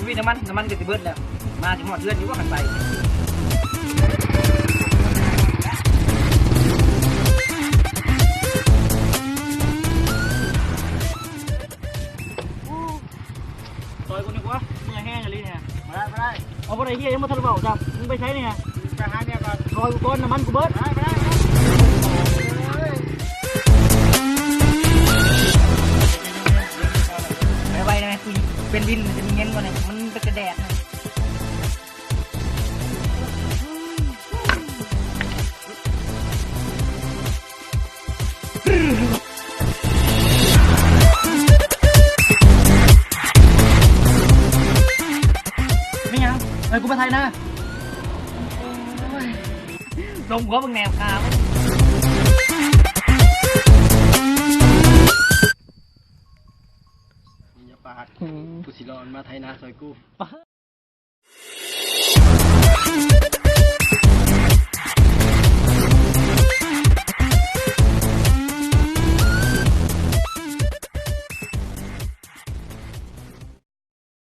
ປີນ້ຳມັນ ນ້ຳມັນກໍຊິເບິດແລ້ວ. ມາຊິຮອດເຮືອນຢູ່ບໍ່ຄັນໄປ? ໂອ້ ຊ່ອຍກູໜ້ອຍກວ່າ ເມື່ອຍແຮງອີ່ຫຼີນີ້. ບໍ່ໄດ້ ບໍ່ໄດ້ ເອົາບໍ່ໄດ້ ເຮຍຍັງບໍ່ທັນເວົ້າຊ້ຳ. ມຶງໄປໃສນີ້? ໄປຫາເມຍກ່ອນ. ຊ່ອຍກູກ່ອນ ນ້ຳມັນກູເບິດ. ບໍ່ໄດ້ ບໍ່ໄດ້ ບໍ່ໄດ້. ໄວໆ ນະ ເປັນວິນມັນຈະມີເງິນບໍ່ນີ້? ມັນເປັນກະແດດນະ. ແມ່ນຫຍັງ? ເອີ ກູມາໄຖນາ. ໂອ້ຍ ລົງຫົວມຶງແນວຄາ. ຢ່າປາກ ອືມ ກູຊິລໍມັນມາໄຖນາຊ່ອຍກູ.